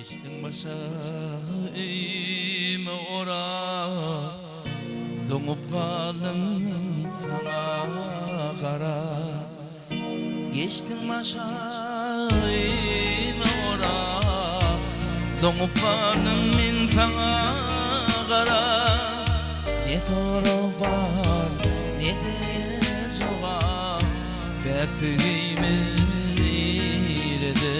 Geçdiň başa öýümi orap, Doňup galdym men saňa garap. Geçdiň başa öýümi orap, Doňup galdym men saňa garap. Ne sorag bar, ne-de jogap, Päk söýgimiz nirede?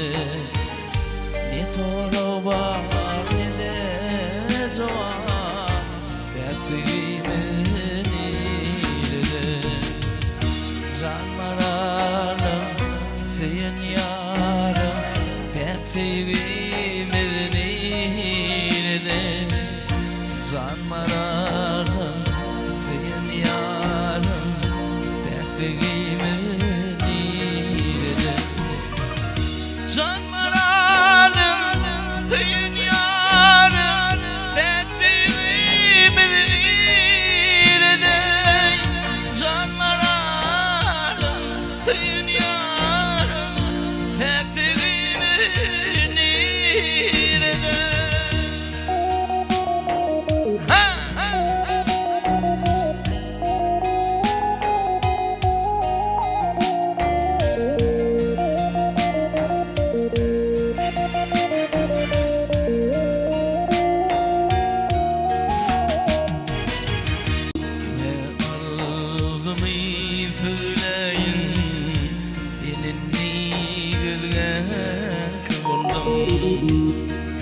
Ne sorag bar, ne-de jogap, Päk söýgimiz nirede? Jan maralym, söýen ýarym, Päk söýgimiz nirede? Jan maralym, söýen ýarym, Päk söýgimiz nirede? Jan maralym, söýen ýarym, Päk söýgimiz nirede? Jan maralym, söýen ýarym, Päk söýgimiz nirede? Ha! Kime arzymy sözläýin, Sen indi gözgäki bolduň.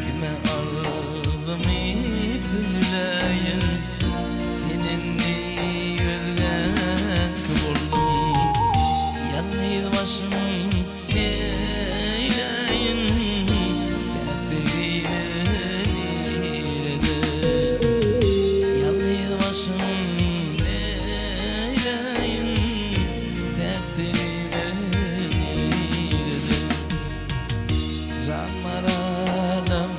Kime arzymy sözläýin, Sen indi özgäki bolduň. Ýalňyz başym neýläýin, Päk söýgime nirede? Ýalňyz başym neýläýin, Päk söýgime nirede? Jan maralym,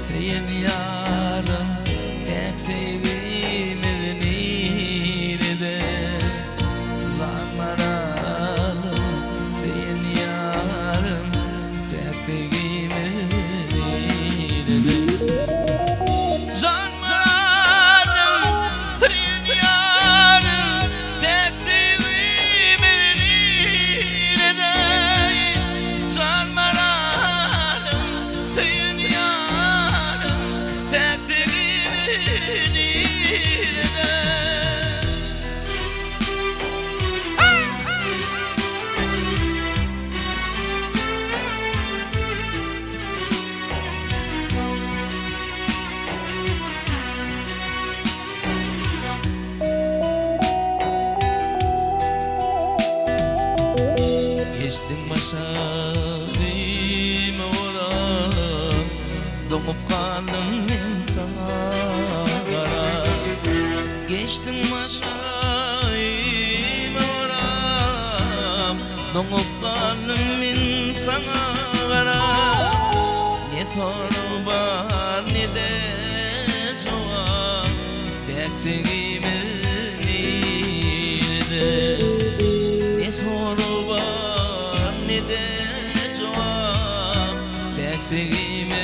söýen ýarym, Päk söýgimiz nirede? Jan maralym, söýen ýarym, Päk söýgimiz nirede? Jan maralym, söýen ýarym, Päk söýgimiz nirede? Jan maralym, söýen ýarym, Päk söýgimiz nirede? Geçdiň başa düýme orap, Doňup galdym men saňa garap. Geçdiň başa düýme orap, Doňup galdym men saňa garap. Ne sorag bar, ne-de jogap, Päk söýgimiz nirede? Ne sorag bar, ne-de jogap, Päk söýgimiz.